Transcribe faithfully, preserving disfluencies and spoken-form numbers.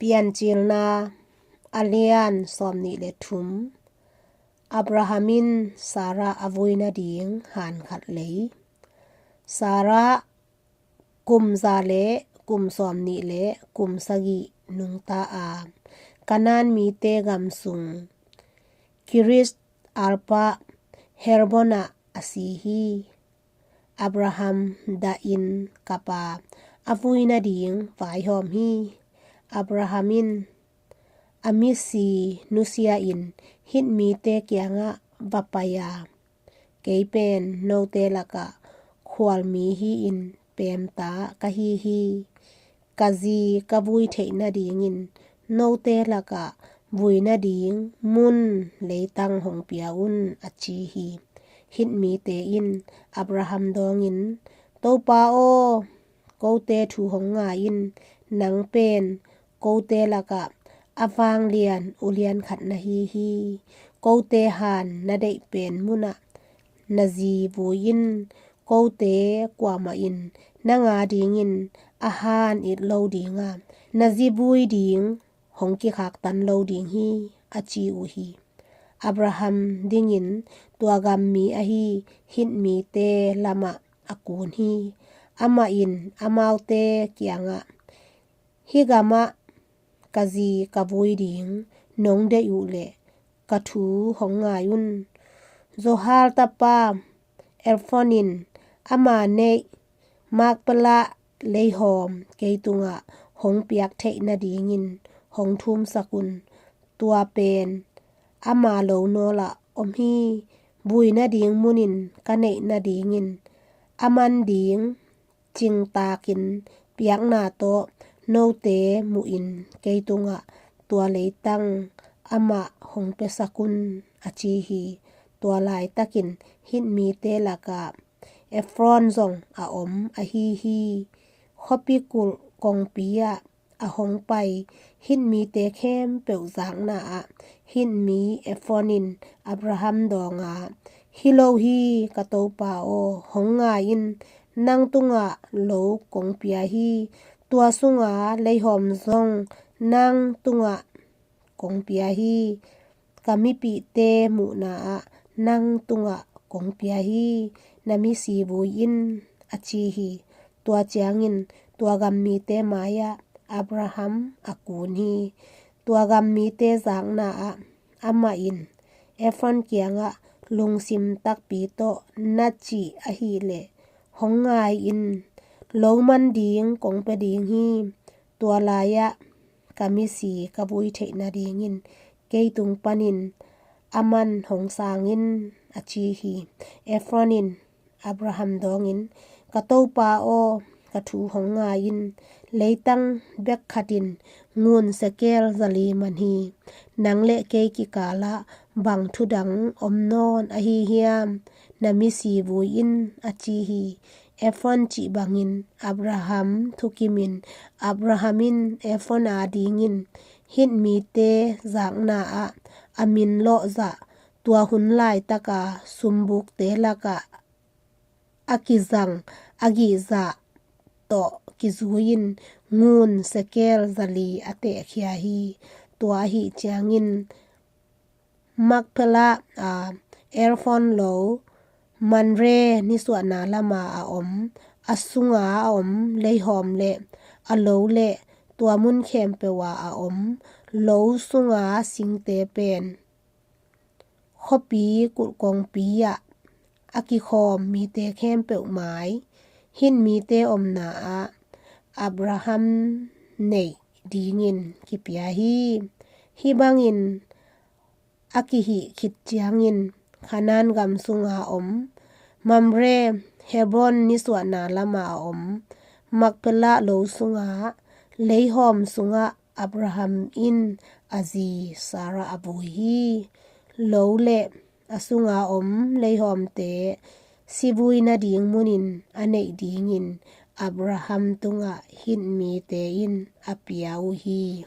Piancilna a lian sawmnih le thum. Abraham in Sarah a vui nading han khat lei. Sarah kum za le kum sawmnih le kum sagih nungta a, Kanaan mite gam sung Kiriat-arba Hebron ah a si hi. Abraham dahin kap a, a vui nading vaihawm hi. Abraham in a misi nusia-in Hit mite kiangah va pai a, "Kei pen note lakah khualmi hi-in peemta ka hi hi. Ka zi ka vui theih nadingin note lakah vui nading mun leitang hong pia un," a ci hi. Hit mite in Abraham dawngin, "Topa aw, kote thu hong ngai in, nang pen kote lakah a vanglian ulian khat na hi hi. Kote han na deih pen munah na zi vui in, kote kuamah in nang a dingin a han it lo ding a, na zi vui ding hong kikhaktan lo ding hi," a ci uh hi. Abraham dingin tua gammi ahi Hit mite lamah a kun hi. Amah in amaute kiangah, "Hih gamah ka zi ka vui ding nong deih uh leh ka thu hong ngai un. Zohar tapa Efron in ama neih Makpelah leihawm kei tungah hong piak theih nadingin hong thumsak un. Tua pen ama lo nawlah om hi. Vui nading munin ka neih nadingin a man ding cingtakin piakna tawh note muhin kei tungah tua leitang amah hong piasak un," a ci hi. Tua laitakin Hit mite lakah Efron zong a om ahi hi. Khuapi kulh kongpi ah a hong pai Hit mite khempeuh zakna ah Hit mi Efron in Abraham dawng a, "Hi lo hi, ka topa aw, hong ngai in, nang tungah lo kong pia hi. Tua sunga leihawm zong nang tungah kong pia hi. Ka mipihte muhna ah nang tungah kong pia hi. Na misi vui in," a ci hi. Tua ciangin tua gammite mai-ah Abraham a kun hi. Tua gammite zakna ah amah in Efron kiangah lungsim takpi tawh na cih ahih leh hong ngai in, lo man ding kong pia ding hi. Tua lai-ah ka misi ka vui theih nadingin kei tung panin a man hong sang in, a ci hi. Efron in Abraham dawngin, "Ka topa aw, ka thu hong ngai in, leitang bek khat in ngun sekel zali man hi. Nang le kei kikalah bang thu dang om nawn ahi hiam? Na misi vui in," a ci hi. Efron cih bangin Abraham thukimin, Abraham in Efron adingin Hit mite zakna ah a min lawhzah, tua hun laitaka sumbukte lakah a kizang a gihzah tawh kizui-in ngun sekel zali a tehkhia hi. Tua ahi ciangin Makpelah a Efron lo, Mamre nisuahna lama a om, a sunga a om leihawm le a lo le tua mun khempeuh a a om lo sunga singte pen khuapi kulhkongpi ah a kikhawm mite khempeuh mai, Hit mite omna ah Abraham neih dingin kipia hi. Hih bangin a kihih khit ciangin Kanaan gam sunga om, Mamre, Hebron nisuahna lama a om, Makpelah lo sunga leihawm sungah Abraham in a zi Sarah a vui hi. Lo le a sunga om leihawmte sivui nading munin a neih dingin Abraham tungah Hit mite in a pia uh hi.